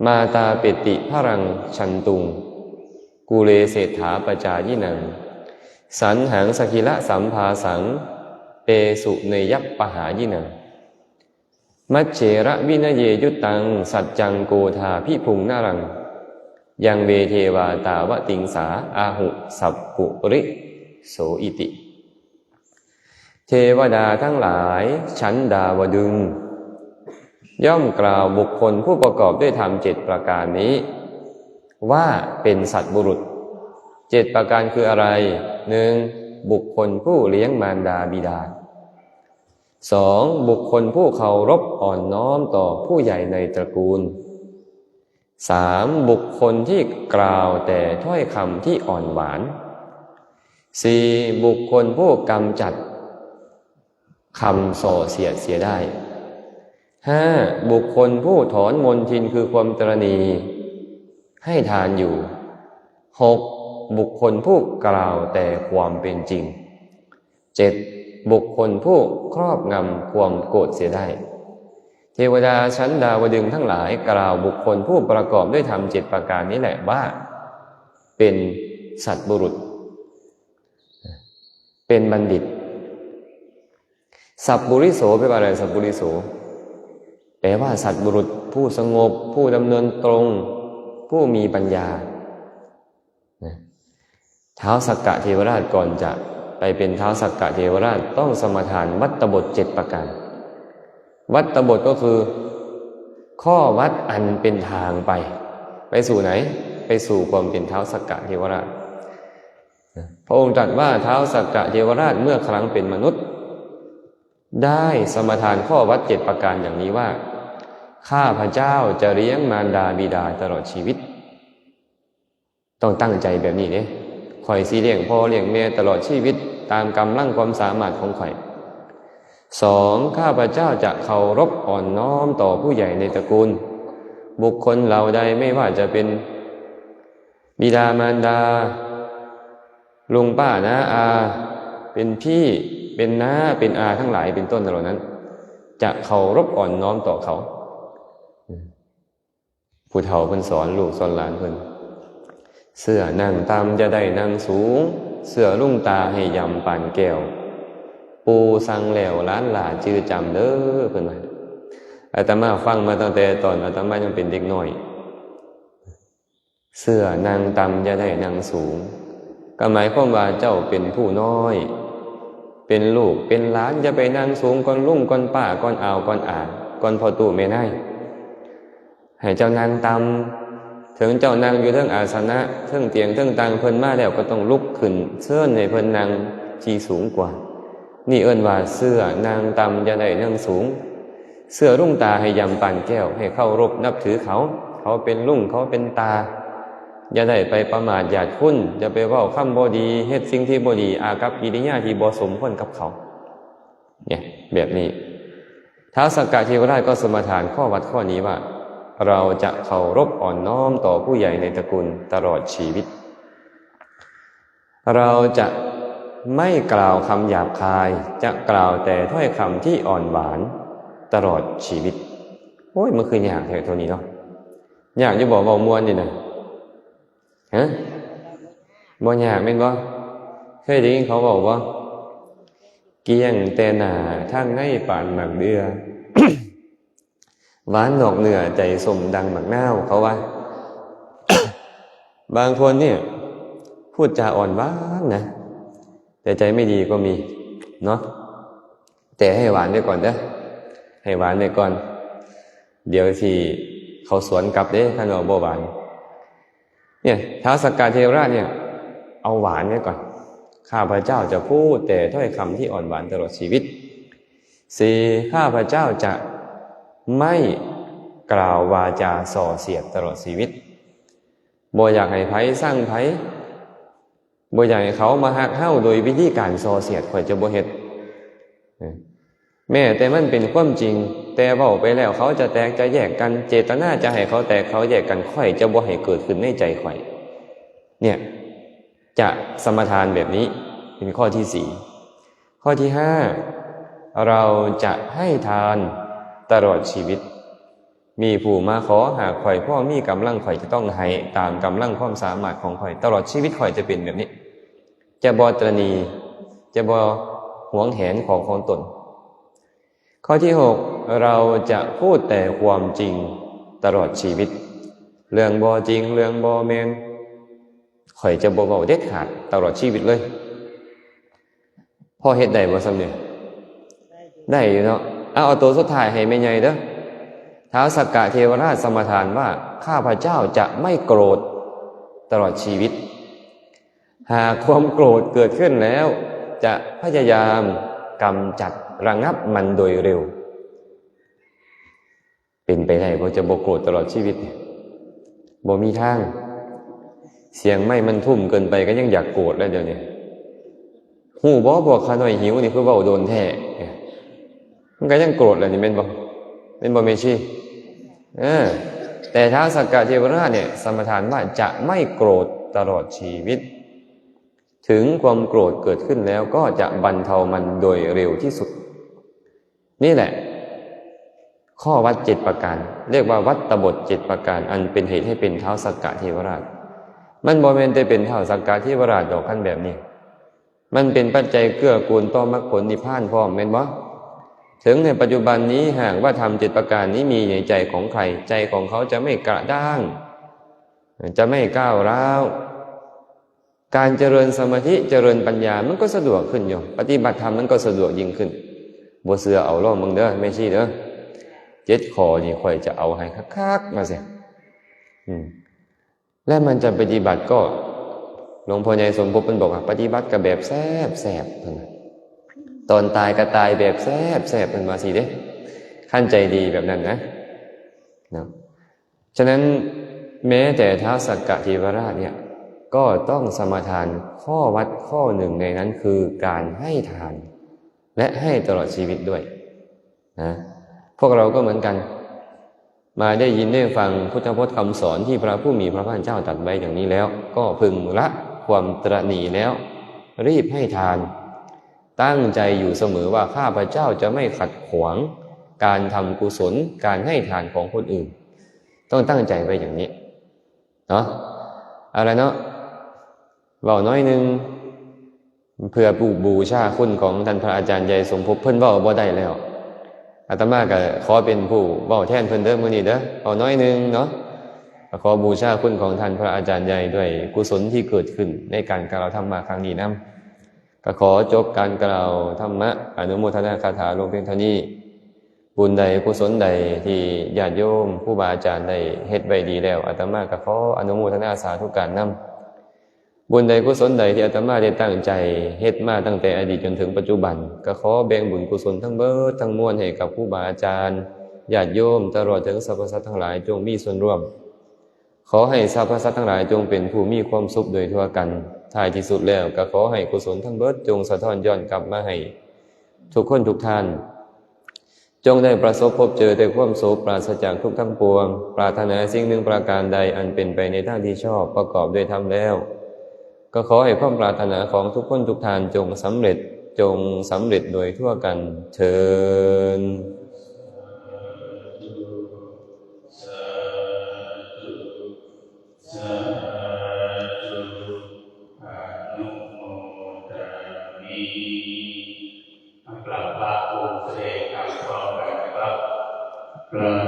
ມາຕາເປຕິພະລັງຊັນຕຸງ ກູເລເສດຖາປະຈາຍິນັງ ສັນຫັງສະຖິລະສຳພາສັງ ເຕສຸເນຍະປະຫາຍິນັງ ມັດເຖລະວິນະເຍຍຸດຕັງ ສັດຈັງໂກທາພິພຸງນະລັງ ຍັງເວເທວາຕາວະຕິງສາ ອາຫຸສັບປຸລິໂສອິຕິ. ເທວະດາທັງຫຼາຍ ສັນດາວະດຶງ ຍ່ອມກ່າວບຸກຄົນຜູ້ປະກອບດ້ວຍທຳເຈັດປະການນີ້ວ່າເປັນສັດບຸລຸດ. ເຈັດປະການຄືອະໄລ? ໜຶ່ງ ບຸກຄົນຜູ້ລ້ຽງມານດາບິດາ. ສອງ ບຸກຄົນຜູ້ເຄົາລົບອ່ອນນ້ອມຕໍ່ຜູ້ໃຫຍ່ໃນຕະກູນ. ສາມ ບຸກຄົນທີ່ກ່າວແຕ່ຖ້ອຍຄຳທີ່ອ່ອນຫວານ. ສີ່ ບຸກຄົນຜູ້ກຳຈັດຄຳສ່ອສຽດເສຍໄດ້. ຫ້າ ບຸກຄົນຜູ້ຖອນມົນທິນຄືຄວາມຕະລະໜີໃຫ້ທານຢູ່. ຫົກ ບຸກຄົນຜູ້ກ່າວແຕ່ຄວາມເປັນຈິງ. ເຈັດ ບຸກຄົນຜູ້ຄອບງຳຄວາມໂກດເສຍໄດ້. ເທວະດາຊັ້ນດາວະດຶງທັງຫຼາຍກ່າວບຸກຄົນຜູ້ປະກອບດ້ວຍທຳເຈັດປະການນີ້ແຫຼະວ່າ ເປັນສັດບຸລຸດ ເປັນບັນດິດ. ສັບປຸລິໂສ ແປວ່າອະໄລ? ສັບປຸລິໂສ ແປວ່າສັດບຸລຸດ ຜູ້ສະຫງົບ ຜູ້ດຳເນີນຕົງ ຜູ້ມີປັນຍາ. ທ້າວສັກກະເທວະລາດກ່ອນຈະໄປເປັນທ້າວສັກກະເທວະລາດ ຕ້ອງສະມາທານວັດຕະບົດເຈັດປະການ. ວັດຕະບົດກໍຄືຂໍ້ວັດອັນເປັນທາງໄປ ໄປສູ່ໃດ? ໄປສູ່ຄວາມເປັນທ້າວສັກກະເທວະລາດ. ພະອົງຕັດວ່າ ທ້າວສັກກະເທວະລາດເມື່ອຄັ້ງເປັນມະນຸດ ໄດ້ສະມາທານຂໍ້ວັດເຈັດປະການຢ່າງນີ້ວ່າ ຂ້າພະເຈົ້າຈະລ້ຽງມານດາບິດາຕະຫຼອດຊີວິດ. ຕ້ອງຕັ້ງໃຈແບບນີ້ເດ້ ຂ້ອຍຊິລ້ຽງພໍ່ລ້ຽງແມ່ຕະຫຼອດຊີວິດ ຕາມກຳລັງຄວາມສາມາດຂອງຂ້ອຍ. ສອງ ຂ້າພະເຈົ້າຈະເຄົາລົບອ່ອນນ້ອມຕໍ່ຜູ້ໃຫຍ່ໃນຕະກູນ. ບຸກຄົນເຫຼົ່າໃດ ໄມ່ວ່າຈະເປັນບິດາມານດາ, ລຸງປ້ານ້າອາ, ເປັນພີ່ ເປັນນ້າ ເປັນອາ ທັງຫຼາຍເປັນຕົ້ນເຫຼົ່ານັ້ນ ຈະເຄົາລົບອ່ອນນ້ອມຕໍ່ເຂົາ. ຜູ້ເຖົ້າເພິ່ນສອນລູກສອນຫຼານເພິ່ນ ເສື້ອນັ່ງຕ່ຳຢ່າໄດ້ນັ່ງສູງ ເສື້ອລຸງຕາໃຫ້ຢຳປານແກ້ວ ປູ່ສັ່ງແລ້ວຫຼານຫຼ້າຈື່ຈຳເດີ ເພິ່ນວ່າ. ອາດຕະມາຟັງມາຕັ້ງແຕ່ຕອນອາດຕະມາຍັງເປັນເດັກນ້ອຍ ເສື້ອນັ່ງຕ່ຳຢ່າໄດ້ນັ່ງສູງ ກໍໝາຍຄວາມວ່າເຈົ້າເປັນຜູ້ນ້ອຍ ເປັນລູກເປັນຫຼານ ຢ່າໄປນັ່ງສູງກ່ອນລຸງກ່ອນປ້າ ກ່ອນອາວກ່ອນອາ ກ່ອນພໍ່ຕູ້ແມ່ນາຍ. ໃຫ້ເຈົ້ານັ່ງຕ່ຳ ເຖິງເຈົ້ານັ່ງຢູ່ເທິງອາສະນະ ເທິງຕຽງ ເທິງຕັ່ງ ເພິ່ນມາແລ້ວກໍຕ້ອງລຸກຂຶ້ນເຊີນໃຫ້ເພິ່ນນັ່ງທີ່ສູງກວ່າ. ນີ້ເອີ້ນວ່າເສື້ອນັ່ງຕ່ຳຢ່າໄດ້ນັ່ງສູງ ເສື້ອລຸງຕາໃຫ້ຢຳປານແກ້ວ ໃຫ້ເຄົາລົບນັບຖືເຂົາ ເຂົາເປັນລຸງ ເຂົາເປັນຕາ ຢ່າໄດ້ໄປປະໝາດຢາດຄຸນ ຢ່າໄປເວົ້າຄຳບໍ່ດີ ເຮັດສິ່ງທີ່ບໍ່ດີ ອາກັບກິລິຍາທີ່ບໍ່ສົມຄວນກັບເຂົາ. ເນຍ ແບບນີ້ ທ້າວສັກກະເທວະລາດກໍສະມາທານຂໍ້ວັດຂໍ້ນີ້ວ່າ ເຮົາຈະເຄົາລົບອ່ອນນ້ອມຕໍ່ຜູ້ໃຫຍ່ໃນຕະກຸນຕະຫຼອດຊີວິດ. ເຮົາຈະໄມ່ກ່າວຄຳຫຍາບຄາຍ ຈະກ່າວແຕ່ຖ້ອຍຄຳທີ່ອ່ອນຫວານຕະຫຼອດຊີວິດ. ໂອ້ຍ ມັນຄືຍາກແທ້ໂຕນີ້ເນາະ. ຍາກຢູ່ບໍ່ ເວົ້າມ່ວນນີ້ນະ? ຮະ? ບໍ່ຍາກແມ່ນບໍ່? ເຄີຍໄດ້ຍິນເຂົາເວົ້າບໍ່? ກ້ຽງແຕ່ໜ້າ ທາງໃນປານໝາກເດື່ອ ຫວານນອກເນື້ອ ໃຈສົ້ມດັ່ງໝາກນາວ ເຂົາວ່າ. ບາງຄົນນີ້ ພູດຈາອ່ອນຫວານນະ ແຕ່ໃຈໄມ່ດີກໍມີເນາະ. ແຕ່ໃຫ້ຫວານໄວ້ກ່ອນເດີ້ ໃຫ້ຫວານໄວ້ກ່ອນ ດຽວຊິເຂົາສວນກັບເດ້ ຄັນວ່າບໍ່ຫວານ. ເນ່ຍ ທ້າວສັກກະເທວະລາດເນ່ຍ ເອົາຫວານໄວ້ກ່ອນ. ຂ້າພະເຈົ້າຈະພູດແຕ່ຖ້ອຍຄຳທີ່ອ່ອນຫວານຕະຫຼອດຊີວິດ. ສີ່ ຂ້າພະເຈົ້າຈະໄມ່ກ່າວວາຈາສ່ໍ່ສຽດຕະຫຼອດຊີວິດ. ບໍ່ຢາກໃຫ້ໃຜຊັງໃຜ ບໍ່ຢາກໃຫ້ເຂົາມາຮັກເຮົາໂດຍວິທີການສ່ໍ່ສຽດ ຂ້ອຍຈະບໍ່ເຮັດ. ເອີ ແມ້ແຕ່ມັນເປັນຄວາມຈິງ ແຕ່ເວົ້າໄປແລ້ວເຂົາຈະແຕກຈະແຍກກັນ ເຈດຕະນາຈະໃຫ້ເຂົາແຕກເຂົາແຍກກັນ ຂ້ອຍຈະບໍ່ໃຫ້ເກີດຂຶ້ນໃນໃຈຂ້ອຍ. ເນ່ຍ ຈະສະມາທານແບບນີ້ ເປັນຂໍ້ທີສີ່. ຂໍ້ທີຫ້າ ເຮົາຈະໃຫ້ທານຕະຫຼອດຊີວິດ. ມີຜູ້ມາຂໍ ຫາກຂ້ອຍພໍມີກຳລັງ ຂ້ອຍຈະຕ້ອງໃຫ້ຕາມກຳລັງຄວາມສາມາດຂອງຂ້ອຍ. ຕະຫຼອດຊີວິດຂ້ອຍຈະເປັນແບບນີ້ ຈະບໍ່ຕະໜີ ຈະບໍ່ຫວງແຫນຂອງຂອງຕົນ. ຂໍ້ທີຫົກ ເຮົາຈະພູດແຕ່ຄວາມຈິງຕະຫຼອດຊີວິດ. ເລື່ອງບໍ່ຈິງ ເລື່ອງບໍ່ແມ່ນ ຂ້ອຍຈະບໍ່ເວົ້າເດັດຂາດຕະຫຼອດຊີວິດເລີຍ. ພໍເຮັດໄດ້ບໍ່ຊ່ຳນີ້? ໄດ້ຢູ່ເນາະ. ເອົາ ເອົາໂຕສຸດທ້າຍໃຫ້ແມ່ໃຫຍ່ເດີ້. ທ້າວສັກກະເທວະລາດສະມາທານວ່າ ຂ້າພະເຈົ້າຈະໄມ່ໂກຣດຕະຫຼອດຊີວິດ. ຫາກຄວາມໂກຣດເກີດຂຶ້ນແລ້ວ ຈະພະຍາຍາມກຳຈັດ ລະງັບມັນໂດຍເລັວ. ເປັນໄປໄດ້ບໍ່ ຈະບໍ່ໂກດຕະຫຼອດຊີວິດ? ບໍ່ມີທາງ. ສຽງໄມ້ມັນທຸ່ມເກີນໄປກໍຍັງຢາກໂກດແລ້ວດຽວນີ້. ຮູ້ບໍ່ ພວກຂ້ານ້ອຍຫິວນີ້ຄືເວົ້າດົນແທ້. ມັນກໍຍັງໂກດແລ້ວນີ້ແມ່ນບໍ່? ແມ່ນບໍ່ແມ່ຊີ? ເອີ ແຕ່ທ້າວສັກກະເທວະລາດນີ້ສະມາທານວ່າຈະໄມ່ໂກດຕະຫຼອດຊີວິດ. ເຖິງຄວາມໂກດເກີດຂຶ້ນແລ້ວ ກໍຈະບັນເທົາມັນໂດຍເລັວທີ່ສຸດ. ນີ້ແຫຼະ ຂໍ້ວັດເຈັດປະການ ເອີ້ນວ່າວັດຕະບົດເຈັດປະການ ອັນເປັນເຫດໃຫ້ເປັນທ້າວສັກກະເທວະລາດ. ມັນບໍ່ແມ່ນແຕ່ເປັນທ້າວສັກກະເທວະລາດດອກ ຄັນແບບນີ້. ມັນເປັນປັດໄຈເກື້ອກູນຕໍ່ມັກຜົນນິບພານພ້ອມ ແມ່ນບໍ່? ເຖິງໃນປັດຈຸບັນນີ້ ຫາກວ່າທຳເຈັດປະການນີ້ມີໃນໃຈຂອງໃຜ, ໃຈຂອງເຂົາຈະໄມ່ກະດ້າງ, ຈະໄມ່ກ້າວຮ້າວ. ການຈະເລີນສະມາທິ ຈະເລີນປັນຍາ ມັນກໍສະດວກຂຶ້ນຢູ່, ປະຕິບັດທຳມັນກໍສະດວກຍິ່ງຂຶ້ນ. ບໍ່ເຊື່ອເອົາລອງເບິ່ງເດີ້ ແມ່ຊີເດີ້. ເຈັດຂໍ້ນີ້ຂ້ອຍຈະເອົາໃຫ້ຄັກໆ ວ່າຊັ້ນ. ອືມ ແລະມັນຈະປະຕິບັດກໍ ຫຼວງພໍ່ໃຫຍ່ສົມພົບເພິ່ນບອກວ່າ ປະຕິບັດກໍແບບແຊບໆ ເພິ່ນວ່າ ຕອນຕາຍກໍຕາຍແບບແຊບໆ ເພິ່ນວ່າຊີ້ເດ້. ຄັນໃຈດີແບບນັ້ນນະ ເນາະ. ສະນັ້ນ ແມ້ແຕ່ທ້າວສັກກະເທວະລາດເນ່ຍ ກໍຕ້ອງສະມາທານຂໍ້ວັດຂໍ້ໜຶ່ງໃນນັ້ນ ຄືການໃຫ້ທານ ແລະ ໃຫ້ຕະຫຼອດຊີວິດດ້ວຍນະ. ພວກເຮົາກໍເໝືອນກັນ ມາໄດ້ຍິນໄດ້ຟັງພຸດທະພົດຄຳສອນທີ່ພະຜູ້ມີພະພາກເຈົ້າຕັດໄວ້ຢ່າງນີ້ແລ້ວ ກໍເພິ່ງລະຄວາມຕະໜີແລ້ວ ຣີບໃຫ້ທານ. ຕັ້ງໃຈຢູ່ສະເໝີວ່າ ຂ້າພະເຈົ້າຈະໄມ່ຂັດຂວາງການທຳກຸສົນ, ການໃຫ້ທານຂອງຄົນອື່ນ. ຕ້ອງຕັ້ງໃຈໄວ້ຢ່າງນີ້ເນາະ. ເອົາລະເນາະ ເວົ້າໜ້ອຍໜຶ່ງ ເພື່ອປູກບູຊາຄຸນຂອງທ່ານພະອາຈານໃຫຍ່ສົມພົບ. ເພິ່ນເວົ້າບໍ່ໄດ້ແລ້ວ ອາດຕະມາກໍຂໍເປັນຜູ້ເວົ້າແທນເພິ່ນເດີ້ ມື້ນີ້ເດີ້. ເວົ້າໜ້ອຍໜຶ່ງເນາະ ກໍຂໍບູຊາຄຸນຂອງທ່ານພະອາຈານໃຫຍ່ດ້ວຍກຸສົນທີ່ເກີດຂຶ້ນໃນການກ່າວທຳມະຄັ້ງນີ້ນຳ. ກໍຂໍຈົບການກ່າວທຳມະ ອະນຸໂມທະນາຄາຖາລົງພຽງເທົ່ານີ້. ບຸນໃດກຸສົນໃດທີ່ຍາດໂຍມ ຄູບາອາຈານໄດ້ເຮັດໄວ້ດີແລ້ວ ອາດຕະມາກໍຂໍອະນຸໂມທະນາສາທຸການນຳ. ບຸນໃດກຸສົນໃດທີ່ອາດຕະມາໄດ້ຕັ້ງໃຈເຮັດມາຕັ້ງແຕ່ອະດີດຈົນເຖິງປັດຈຸບັນ ກໍຂໍແບ່ງບຸນກຸສົນທັງເບິດທັງມວນໃຫ້ກັບຄູບາອາຈານ, ຍາດໂຍມ ຕະຫຼອດເຖິງສັບພະສັດທັງຫຼາຍ ຈົ່ງມີສ່ວນຮ່ວມ. ຂໍໃຫ້ສັບພະສັດທັງຫຼາຍຈົ່ງເປັນຜູ້ມີຄວາມສຸກໂດຍທົ່ວກັນ. ທ້າຍທີ່ສຸດແລ້ວ ກໍຂໍໃຫ້ກຸສົນທັງເບິດຈົ່ງສະທ້ອນຍ້ອນກັບມາໃຫ້ທຸກຄົນທຸກທ່ານ ຈົ່ງໄດ້ປະສົບພົບເຈີແຕ່ຄວາມສຸກ ປາສະຈາກທຸກທັງປວງ. ປາດຖະໜາສິ່ງໜຶ່ງປະການໃດອັນເປັນໄປໃນທາງທີ່ຊອບ ປະກອບດ້ວຍທຳແລ້ວ ກໍຂໍໃຫ້ຄວາມປາດຖະໜາຂອງທຸກຄົນທຸກທ່ານຈົ່ງສຳເລັດ, ຈົ່ງສຳເລັດໂດຍທົ່ວກັນເທີ້ນ. ນີ້ ກາບພະອົງສະເດັດກັບພ້ອມກັນກັບ ກາບ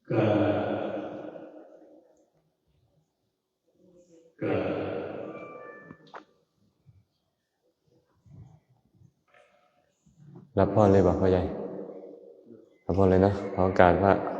ກາບ ກາບ ຮັບພອນເລີຍບໍ່ພໍ່ໃຫຍ່? ຮັບພອນເລີຍເນາະ ຂໍໂອກາດພະ.